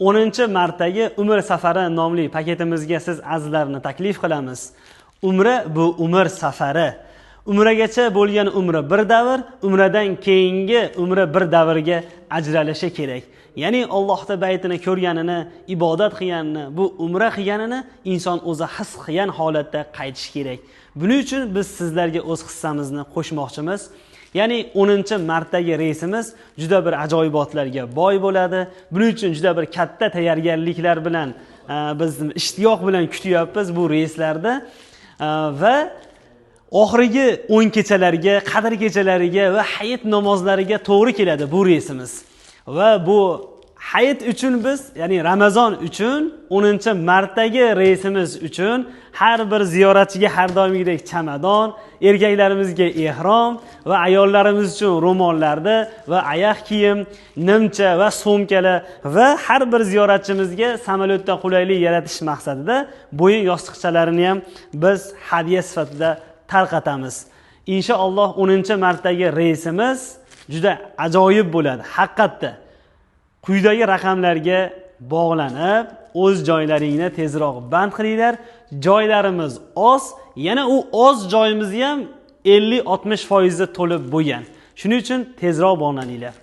10-martdagi Umra safari nomli paketimizga siz azizlarni taklif qilamiz. Umra bu umr safari. Umragacha bo'lgan umra bir davr, umradan keyingi umra bir davrga ajralishi kerak. Ya'ni Allohning baytini ko'rganini, ibodat qilganini, bu umra qilganini inson o'zi his qilgan holatda qaytishi kerak. Buning uchun biz sizlarga o'z hissamizni qo'shmoqchimiz. Ya'ni 10-martdagi reysimiz juda bir ajoyibotlarga boy bo'ladi. Buning uchun juda bir katta tayyorgarliklar bilan biz ishtiyoq bilan kutyapmiz bu reyslarni va oxirgi 10 kechalarga, qadr kechalariga va hayit namozlariga to'g'ri keladi bu reysimiz. Va bu hayit uchun biz, ya'ni Ramazon uchun 10-martdagi reysimiz uchun har bir ziyoratchiga har doimgidek chamadon, erkaklarimizga ehrom va ayollarimiz uchun ro'mollarni va oyoq kiyim, nimcha va sumkalar va har bir ziyoratchimizga samolyotda qulaylik yaratish maqsadida bo'yin yostiqchalarini ham biz hadya sifatida tarqatamiz. Inshaalloh 10-martdagi reysimiz juda ajoyib bo'ladi. Haqiqatda quyidagi raqamlarga bog'lanib, o'z joylaringni tezroq band qilinglar. Joylarimiz oz, yana u oz joyimizni ham 50-60% to'lib bo'lgan. Shuning uchun tezroq bog'laninglar.